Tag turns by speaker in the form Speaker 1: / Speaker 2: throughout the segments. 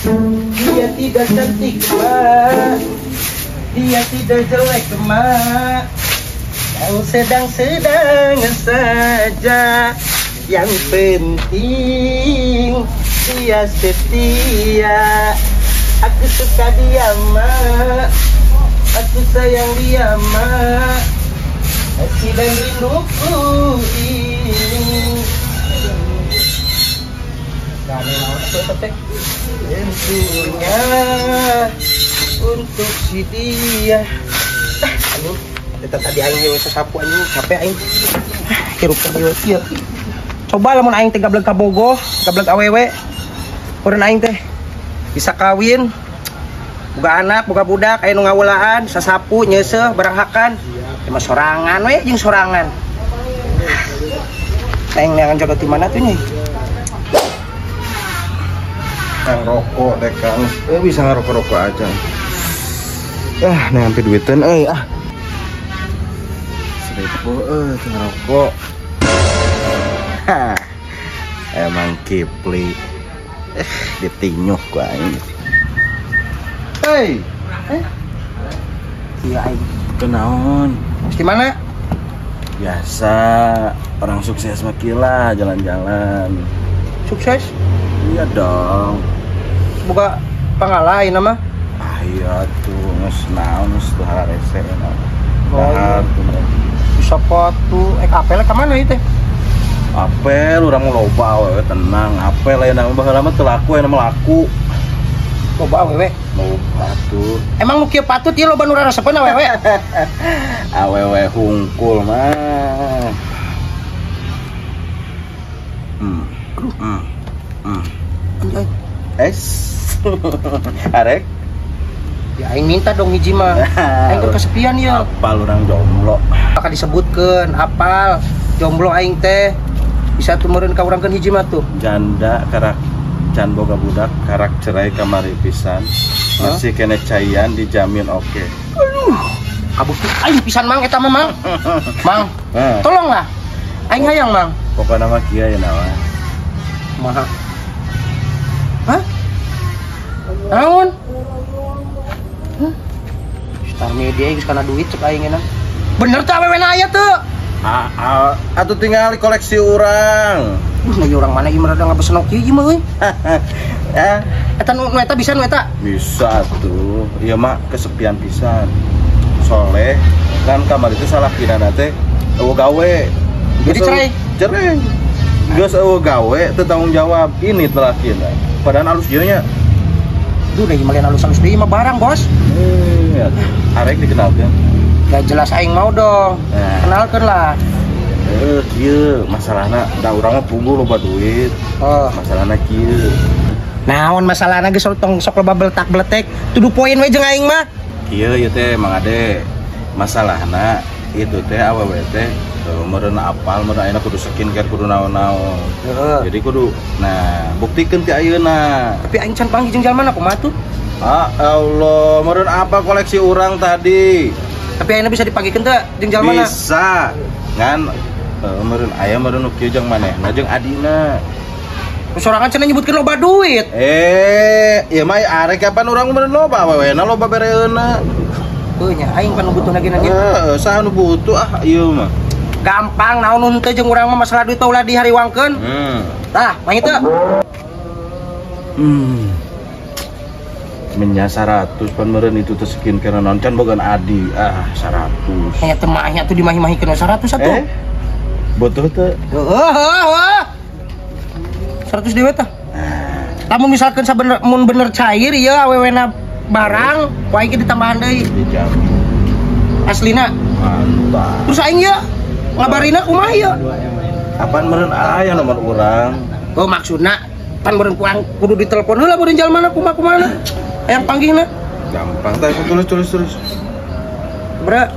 Speaker 1: Dia tidak cantik, Mak. Dia tidak jelek, Mak. Yang sedang-sedang saja. Yang penting dia setia. Aku suka dia, Mak. Aku sayang dia, Mak. Kasih dan rinduku ini. Tentunya untuk si dia. Aduh, tadi aing we sasapu anjing, capek aing. Hirup teh ieu. Coba lamun aing teh gableg ka bogoh, gableg awewe. Urang aing teh bisa kawin, boga anak, boga budak, aya nu ngawulaan, sasapu, nyeuseuh, barang hakan. Cuma sorangan we jeung sorangan. Aing neangan jodoh di mana tuh nih?
Speaker 2: Kang rokok deh Kang, bisa ngerokok-rokok aja. Ah, nih hampir duitan, ah. 1000, ngerokok. Hah, emang Kipli. Ditinyuh gua ini. Hei,
Speaker 1: iya aing.
Speaker 2: Kenaon?
Speaker 1: Mesti mana?
Speaker 2: Biasa, orang sukses mah kila jalan-jalan.
Speaker 1: Sukses?
Speaker 2: Iya dong.
Speaker 1: Semoga pangalain nama.
Speaker 2: Ah iya tuh, nges naon nges tuh harese naon.
Speaker 1: Oh, bisa foto, apel ka mana ieu teh?
Speaker 2: Apel urang mah loba we tenang, apel aya nama baheula mah teu laku, aya nama laku.
Speaker 1: Loba awewe.
Speaker 2: Loba tuh.
Speaker 1: Emang nu kieu patut ieu loba nu raresepeun awewe?
Speaker 2: Awewe hungkul mah. Es. Arek.
Speaker 1: Ya aing minta dong hiji mah. Aing keur kesepian ya.
Speaker 2: Apal urang jomblo.
Speaker 1: Bakal disebutkeun apal jomblo aing teh. Bisa tumurun ka urang keun hiji mah tuh.
Speaker 2: Janda karak can boga budak, karak cerai kamari pisan. Masih kene caian dijamin oke.
Speaker 1: Aduh. Kabukti aing pisan Mang eta mah Mang. Mang. Tolonglah. Aing hayang Mang.
Speaker 2: Pokona mah kieu ya nawa.
Speaker 1: Kumaha? Hah? Naon? Hah? Star media geus kana duit cek aing enak. Bener teh awewe na aya teu?
Speaker 2: Ah, atuh tinggal koleksi urang.
Speaker 1: Lagi orang mana ieu rada ngabesenok ieu mah euy. Eta nu eta bisa nu eta?
Speaker 2: Bisa tuh. Ieu mah kesepian pisan. Soleh kan kamar itu salah kinana teh eueuh gawe.
Speaker 1: Jadi cerai.
Speaker 2: Cerai. Geus eueuh gawe teu tanggung jawab ini telah kina. Padahal alus ieu nya.
Speaker 1: Duh, lagi malian alus-alus deui mah barang, Bos.
Speaker 2: Ya. Arek dikenalkeun.
Speaker 1: Gak jelas aing mau dong.
Speaker 2: Nah.
Speaker 1: Kenalkeun lah.
Speaker 2: Kieu masalahna da urang mah puguh loba duit.
Speaker 1: Oh,
Speaker 2: masalahna kieu.
Speaker 1: Naon masalahna geus tong sok loba beletak-beletek, tuduh poin we jeung aing mah.
Speaker 2: Kieu ieu teh Mang Ade. Masalahna itu teh awewe teh meureun apal meureun ayeuna kudu skincare kudu naon-naon. Jadi kudu nah buktikeun ti ayeuna.
Speaker 1: Tapi aing can panggih jeung jalmana kumaha tuh?
Speaker 2: Ah Allah, meureun apa koleksi urang tadi?
Speaker 1: Tapi ayeuna bisa dipanggihkeun teu jeung jalmana?
Speaker 2: Bisa. Ngan meureun aya meureun nu kieu jeung manehna jeung adina.
Speaker 1: Sorangan cenah nyebutkeun loba duit.
Speaker 2: Ieu mah arek kapan urang meureun loba awewena loba bereuna.
Speaker 1: Heuh nya aing pan nu butuhna ge nya.
Speaker 2: Heeh, saha nu butuh ah ieu mah.
Speaker 1: Gampang naon henteu jeung urang mah masalah duit ulah dihariwangkeun. Tah, mah teu.
Speaker 2: Menya 100 pan meureun itu teh skincare naon can bogan adi. Ah, 100.
Speaker 1: Nya teu mah nya tuh dimahi-mahikeun 100 atuh.
Speaker 2: Butuh teu?
Speaker 1: Heeh. 100 dewe tah. Lamun misalkeun sabener mun bener cair ieu awewena barang, ku aing ditambahan deui.
Speaker 2: Dijamin.
Speaker 1: Aslina.
Speaker 2: Mantap.
Speaker 1: Terus aing ieu ngabarina kumaha ieu?
Speaker 2: Apaan meureun aya nomor urang?
Speaker 1: Oh maksudna pan meureun ku aing kudu ditelepon heula meureun jalmana kumaha-kumahana. Hayang panggihna.
Speaker 2: Gampang tah tulis.
Speaker 1: Bra.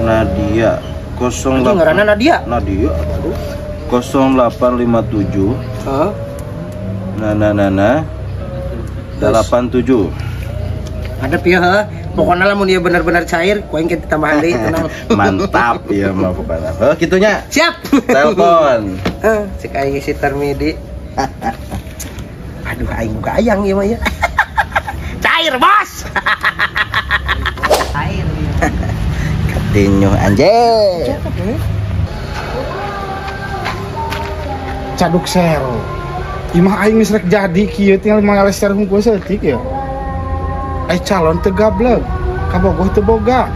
Speaker 2: Nadia 08.
Speaker 1: Ngaranna Nadia.
Speaker 2: Nadia aduh. 0857.
Speaker 1: Heeh.
Speaker 2: Nah. 87.
Speaker 1: Ada ya, heuh. Pokoknya lamun ieu bener-bener cair, ku aing ditambahan deui tenang.
Speaker 2: Mantap ieu mah pokokna. Heuh kitunya.
Speaker 1: Siap.
Speaker 2: Telepon.
Speaker 1: Cek aing si Tarmidi. Aduh aing buka ayang ieu mah ya. Cair, Bos. Cair. Katinyo anjing.
Speaker 3: Caduk sero. Imah aing geus rek jadi kieu tinggal mangaleser hungkul saeutik ya. Ai calon teu gableg, kabogoh teu boga.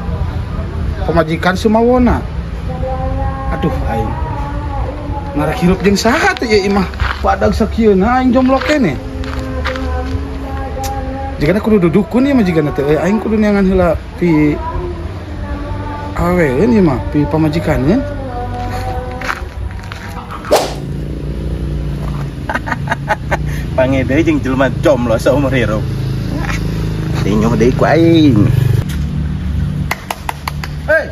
Speaker 3: Pamajikan sumawona. Aduh aing. Narek hirup jeung saha teh ieu imah? Badag sakieuna aing jomblo keneh. Jigana kudu dudukun ieu mah jigana teh aing kudu neangan heula pi aweweun ieu mah pi pamajikan nya.
Speaker 2: Pange deui jeung jelema jomblo saumur hirup. Tinyoh deui ku aing. Hei.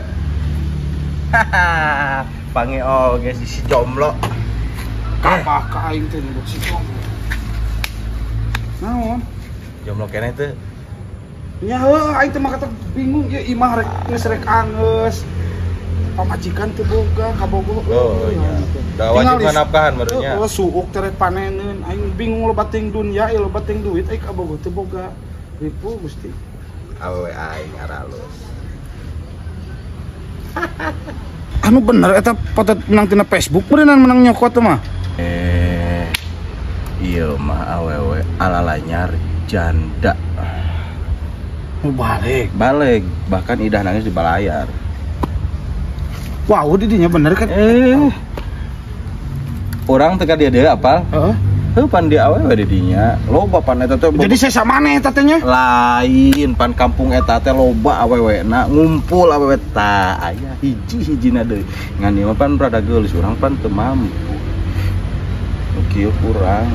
Speaker 2: Pange oge si jomblo.
Speaker 3: Kapah ka aing teh nyebut si jomblo. Naon?
Speaker 2: Jomblo keneh teh.
Speaker 3: Nya heuh aing teh mah kata bingung ieu imah rek geus rek angeus. Pamajikan teu boga kabogoh.
Speaker 2: Oh iya. Da wajib nafkahan barunya.
Speaker 3: Heeh, suuk teh rek paneneun. Aing bingung loba teuing dunya, ieu loba teuing duit aing kabogoh teu boga. Ripu Gusti.
Speaker 2: Awewe aing aralus.
Speaker 3: Anu bener eta foto menang tina Facebook beuneunan menang nyokot mah.
Speaker 2: Ieu mah awewe alalanyar janda.
Speaker 3: Mau balik.
Speaker 2: Balik, bahkan idah nangis di balayar.
Speaker 3: Wow, didinya bener kan?
Speaker 2: Orang teka dia deui apal?
Speaker 3: Heeh.
Speaker 2: Heuh pan dia awewe didinya. Loba pan eta teh.
Speaker 3: Jadi sesa maneh eta teh nya?
Speaker 2: Lain pan kampung eta teh loba awewena ngumpul awewe ta aya hiji-hijina deui. Ngan ieu mah pan rada geulis urang pan teu mampu. Nu kieu kurang.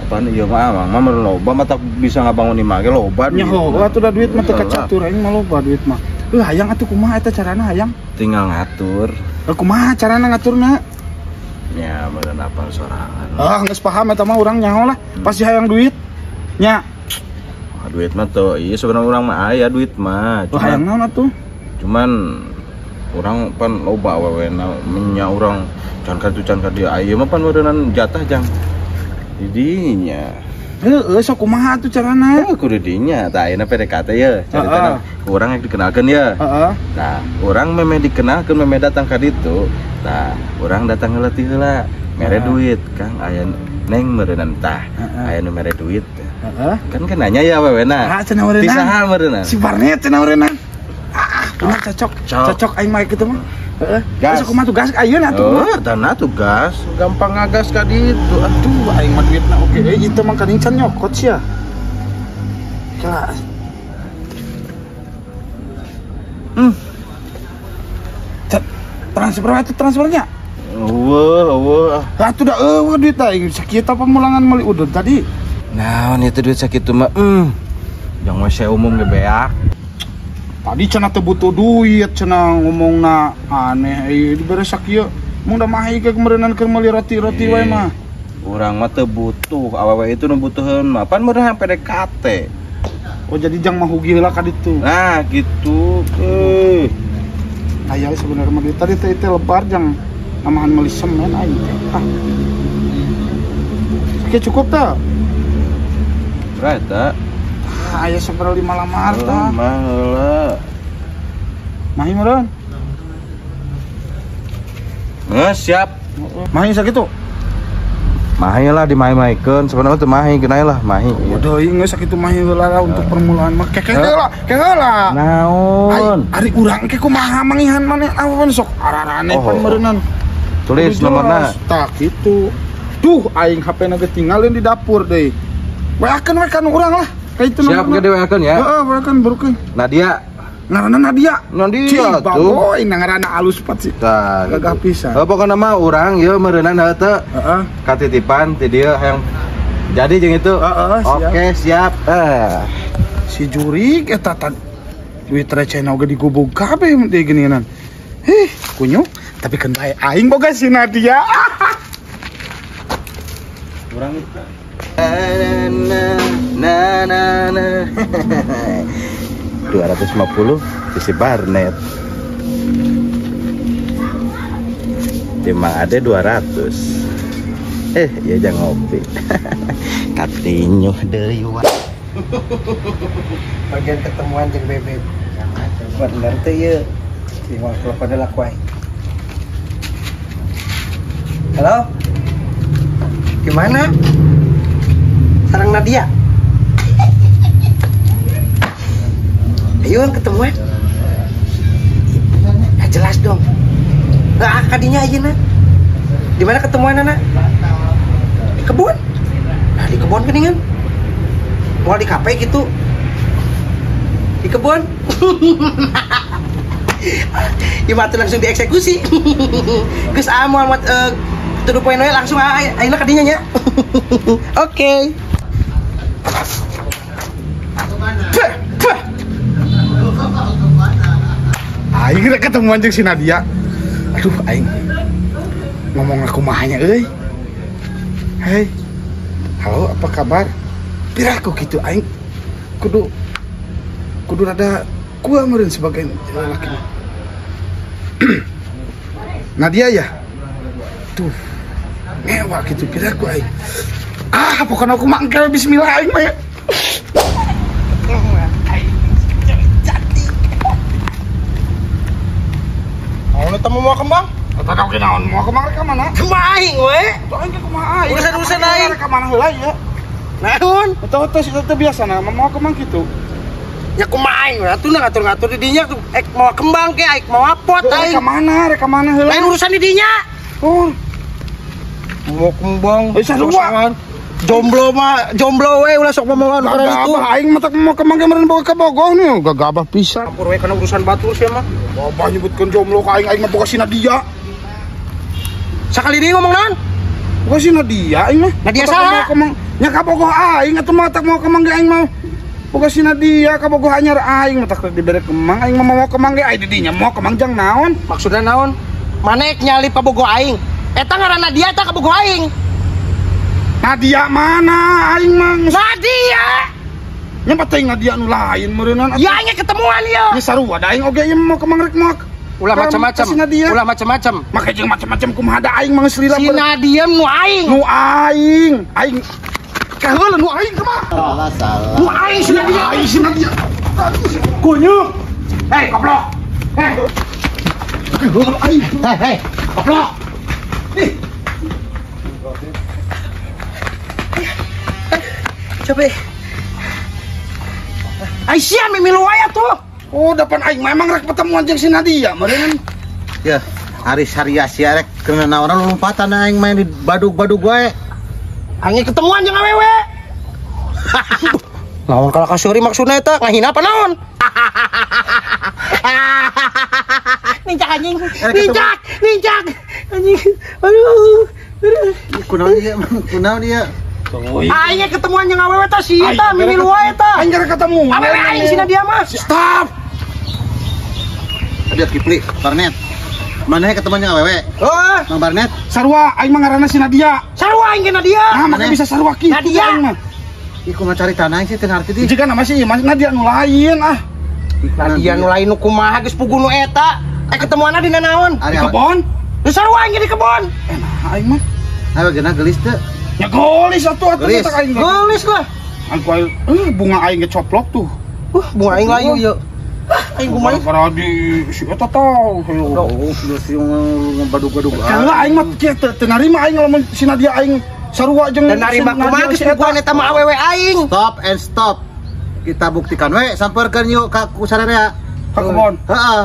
Speaker 2: Apaan ieu mah amang mah loba mah tak bisa ngabangun imah ge loba.
Speaker 3: Nya heuh atuh da duit mah teu kacatur aing mah loba duit mah. Hayang atuh kumaha eta carana hayang?
Speaker 2: Tinggal ngatur.
Speaker 3: Kumaha carana ngaturna?
Speaker 2: Ya, meureun apal sorangan.
Speaker 3: Ah, geus paham eta mah urang nyaho lah. Pasti hayang duit. Nya.
Speaker 2: Wah, duit mah tuh, iya sebenarnya urang mah aya duit mah.
Speaker 3: Cuman, hayang naon atuh?
Speaker 2: Cuman urang pan loba awewena menya urang can ka ditu can ka dieu. Ieu mah pan meureunnan jatah jang didinya.
Speaker 3: Heeh, sok kumaha atuh carana?
Speaker 2: Heuh, kudu dinya. Tah ayeuna PDKT ye, caritana ku urang yang dikenalkeun ye.
Speaker 3: Heeh.
Speaker 2: Tah, urang memeh dikenalkeun memeh datang ka ditu. Tah, urang datang heula ti heula, mere duit, Kang aya neng meureunnan tah. Aya nu mere duit.
Speaker 3: Heeh.
Speaker 2: Kan kan nanya ya awewena.
Speaker 3: Ah, cenah meureunnan.
Speaker 2: Ti saha meureunnan?
Speaker 3: Si Barnet cenah meureunnan. Ah, bener cocok. Cocok aing mah kitu mah. Heeh. Sok kumaha tuh gas ayeuna atuh.
Speaker 2: Oh, tanah tuh gas, gampang ngagas ka ditu.
Speaker 3: Aduh, aing mah duitna oke deui ieu mah kaning can nyokot sia. Kelas. Transfer atuh transfernya.
Speaker 2: Eueuh, eueuh.
Speaker 3: Atuh da eueuh duit aing sakieu tah pamulangan meuli udud tadi.
Speaker 2: Naon ieu teh duit sakitu mah? Jang WC umum ge beak.
Speaker 3: Tadi cenah teu butuh duit cenah ngomongna aneh ieu dibere sakieu. Mung da mah ieu meureunnan keur meuli roti-roti wae mah.
Speaker 2: Urang mah teu butuh, awewe itu nu butuheun mah. Pan meureun PDKT.
Speaker 3: Oh jadi jang mah hugi heula ka ditu.
Speaker 2: Nah, gitu.
Speaker 3: Aya sebenarnya mah tadi teh teh lebar jang namahan meuli semen aing teh. Ah. Sakieu cukup teh.
Speaker 2: Berapa eta?
Speaker 3: Aya sabaraha lima lamar tah.
Speaker 2: Mah heula.
Speaker 3: Mahi meureun.
Speaker 2: Geus siap.
Speaker 3: Mahi sakitu.
Speaker 2: Mahi lah dimahi-mahikeun, sebenarnya teu mahi geunai lah mahi.
Speaker 3: Udah geus sakitu mahi heula lah untuk permulaan mah. Keke heula, keke heula.
Speaker 2: Naon?
Speaker 3: Ari urang ke kumaha mangihan maneh aweun sok ararane pan meureunnan.
Speaker 2: Tulis nomorna.
Speaker 3: Tah kitu. Duh aing HP-na ge tinggalin di dapur deui. Weakeun we ka nu urang lah. Kayak itu
Speaker 2: siap ke diweakeun ya?
Speaker 3: Heeh, weakeun barukeun.
Speaker 2: Nadia.
Speaker 3: Ngaranna Nadia.
Speaker 2: Nadia tuh.
Speaker 3: Boy, ngaranna alus pat sih.
Speaker 2: Tah,
Speaker 3: gagah pisan.
Speaker 2: Heuh pokona mah urang ieu meureunnan heuh teu.
Speaker 3: Heeh.
Speaker 2: Katitipan ti dieu hayang jadi jeung itu.
Speaker 3: Heeh, siap.
Speaker 2: Oke, siap.
Speaker 3: Si jurig eta duit recehna oge digobog kabeh deui geuningan. Hih, kunyuk, tapi kan bae aing boga si Nadia.
Speaker 2: Urang itu. Na na na. 250 isi Barnet. Timang ada 200. Ya jangan ngopi. Katinyo deui wa.
Speaker 1: Bagian ketemuan jeung bebek. Bener teh ieu. Di telepon lah ku aing. Halo? Gimana? Sarang Nadia? Ayo ketemuan. Nah, jelas dong. Nah, kadinya aja nak. Di mana ketemuan anak? Di kebun. Nah, di kebun keningan. Mau di kafe gitu. Di kebun. Imatu langsung dieksekusi. Geus ah moal to the point we langsung ayeuna kadinya nya. Oke.
Speaker 3: Aing rek ketemuan jeung si Nadia. Aduh aing. Ngomong aku mahanya euy. Hei. Halo, apa kabar? Piraku gitu aing kudu rada kuah meureun sebagai lelaki. Nadia ya? Tuh. Ngewa gitu piraku aing. Ah, pokoknya aku mangkel bismillah aing mah ya.
Speaker 1: Naon eta mau kembang?
Speaker 3: Eta kau ke naon mau kembang rek ka mana?
Speaker 1: Kumaha aing we?
Speaker 3: Aing ke kumaha aing?
Speaker 1: Urusan-urusan aing
Speaker 3: rek ka mana heula ieu?
Speaker 1: Naon?
Speaker 3: Eta teh teh biasana mau kembang kitu.
Speaker 1: Ya kumaha aing we atuh ngatur-ngatur di dinya tuh ek mau kembang ke aing mau apot aing.
Speaker 3: Rek ka mana? Rek ka mana heula?
Speaker 1: Lain urusan di dinya.
Speaker 3: Oh.
Speaker 1: Mau kembang.
Speaker 3: Sarua.
Speaker 1: Jomblo mah jomblo we ulah sok momongan urang itu.
Speaker 3: Gagabah aing mah mau kembang ge meureun boga kabogoh nih, gagabah pisan.
Speaker 1: Campur we kana urusan batur sia mah.
Speaker 3: Babah nyebutkeun jomblo ka aing, aing mah boga si Nadia.
Speaker 1: Sakali deui ngomong naon?
Speaker 3: Boga si Nadia aing mah.
Speaker 1: Nadia saha?
Speaker 3: Nya kabogoh aing atuh mah tak mau kembang ge aing mah. Boga si Nadia kabogoh anyar aing mah tak dibere kembang aing mah mau kembang ge aing di dinya mau kembang jang naon?
Speaker 1: Maksudna naon? Manek nyalip kabogoh aing. Eta ngaran Nadia eta kabogoh aing.
Speaker 3: Nadia mana aing mah?
Speaker 1: Nadia.
Speaker 3: Nya penting Nadia nu lain meureunnan.
Speaker 1: Ya aing ketemuan ieu.
Speaker 3: Nya sarua da aing oge ieu mau kembang rek moak.
Speaker 1: Ulah macam-macam. Ulah macam-macam.
Speaker 3: Make jeung macam-macam kumaha da aing mah geus lila.
Speaker 1: Si Nadia nu aing.
Speaker 3: Nu aing. Aing kaheula nu aing kumaha?
Speaker 4: Salah salah.
Speaker 3: Nu aing si Nadia. Aing si Nadia. Kunyuk. Hei goblok. Hei. Kaheula aing.
Speaker 4: Hei hei.
Speaker 3: Goblok. Ih.
Speaker 1: Capek. Aisyah mimilu wae tuh.
Speaker 3: Oh, depan aing memang rek pertemuan jeung si Nadia meureun.
Speaker 4: Ya, hari sarias sia rek keuna naonan lompatan aing main di badug-badug wae.
Speaker 1: Aing ketemuan jeung awewe. Lawan kalah kasuri maksudna eta ngahina apa naon? Nincak anjing. Nincak, nincak. Anjing. Aduh. Aduh.
Speaker 4: Kunaon ieu, kunaon ieu?
Speaker 1: Aing ketemuan jeung awewe tah si eta mimilu wae tah.
Speaker 3: Aing gara ketemu.
Speaker 1: Awewe aing si Nadia mah.
Speaker 3: Stop.
Speaker 4: Aduh Kipli, Barnet. Maneh ketemuan jeung awewe?
Speaker 1: Oh,
Speaker 4: Mang Barnet.
Speaker 3: Sarua aing mah ngaranna si Nadia.
Speaker 1: Sarua aing ge Nadia.
Speaker 3: Nah, makanya bisa sarua kitu
Speaker 1: Nadia.
Speaker 3: Aing mah.
Speaker 4: Ih kumaha cari tanah sih teu ngarti di.
Speaker 3: Jika nama sih Nadia nu lain ah.
Speaker 1: Nadia nu lain nu kumaha geus puguh nu eta. Ketemuanna dina naon?
Speaker 3: Di kebon.
Speaker 1: Lu sarua aing ge di kebon.
Speaker 3: Nah aing mah.
Speaker 4: Ayo geuna geulis teu?
Speaker 3: Ya gelis atuh atuh
Speaker 4: Gelis.
Speaker 3: aing.
Speaker 1: Gelis lah.
Speaker 3: Aku aing bunga aing ge coplok tuh.
Speaker 1: Bunga aing layu ieu. Aing kumaha?
Speaker 3: Gara di si eta tau.
Speaker 4: Oh, geus ngebadug-badug.
Speaker 3: Kalah aing mah kieu teu narima aing lamun si Nadia aing sarua jeung
Speaker 1: teu narima kumaha geus puguhan eta mah awewe aing.
Speaker 4: Stop and stop. Kita buktikan we sampeurkeun yuk ka ku sararea.
Speaker 3: Ka kebon.
Speaker 4: Heeh.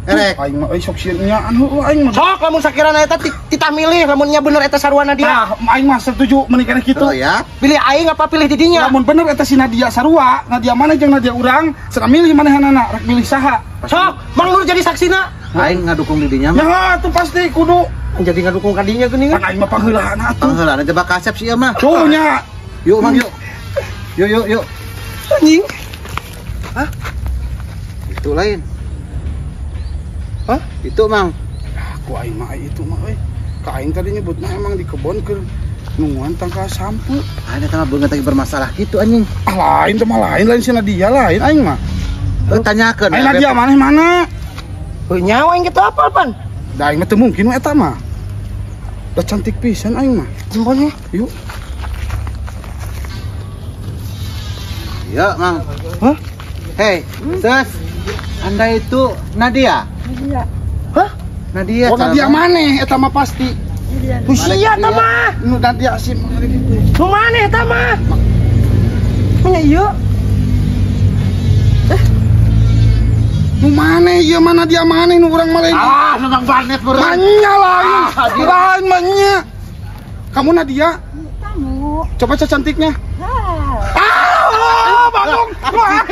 Speaker 4: Erek.
Speaker 3: Aing mah euy sok sieun nyaan heueuh aing mah.
Speaker 1: Sok lamun sakirana eta titah milih lamun nya bener eta sarua Nadia.
Speaker 3: Tah, aing mah setuju menikah kitu.
Speaker 4: Oh ya.
Speaker 1: Pilih aing apa pilih di dinya?
Speaker 3: Lamun bener eta si Nadia sarua, Nadia mana jeung Nadia urang, cenah milih manehanana rek milih saha.
Speaker 1: Sok, Mang Nur jadi saksina.
Speaker 4: Aing ngadukung di dinya mah.
Speaker 3: Ya atuh pasti kudu
Speaker 1: jadi ngadukung ka dinya geuningan.
Speaker 3: Pan aing mah pangheulaana atuh.
Speaker 4: Pangheulaana jebak kasep sih ieu mah.
Speaker 3: Tuh nya.
Speaker 4: Yuk Mang yuk. Yuk yuk yuk.
Speaker 1: Anjing. Hah?
Speaker 4: Itu lain.
Speaker 1: Hah?
Speaker 4: Itu Mang.
Speaker 3: Aku aing mah itu mah euy. Ka aing tadi nyebutna emang di kebon keur nungguan tangkal sampu.
Speaker 4: Ada teh mah beungeut lagi bermasalah gitu anjing.
Speaker 3: Ah lain teh mah lain, lain si Nadia lain aing mah.
Speaker 4: Tanyakeun.
Speaker 3: Aing Nadia maneh mana?
Speaker 1: Heuh nyawa aing kitu apal pan.
Speaker 3: Da aing mah teu mungkin eta mah. Udah cantik pisan aing mah.
Speaker 1: Jempolnya.
Speaker 3: Yuk.
Speaker 4: Yuk, Mang.
Speaker 1: Hah?
Speaker 4: Hei, Sus. Anda itu Nadia?
Speaker 5: Nadia.
Speaker 1: Hah?
Speaker 4: Nadia.
Speaker 3: Oh, Nadia maneh eta mah pasti.
Speaker 1: Nu sia eta mah.
Speaker 3: Nu Nadia sih gitu.
Speaker 1: Nu maneh eta mah. Nya ieu.
Speaker 3: Nu maneh ieu mah Nadia maneh nu urang mah lain.
Speaker 4: Ah, memang banet meureun.
Speaker 3: Manya lain. Lain manya. Kamu Nadia?
Speaker 5: Kamu.
Speaker 3: Coba cantiknya. Ah, bangun. Wah.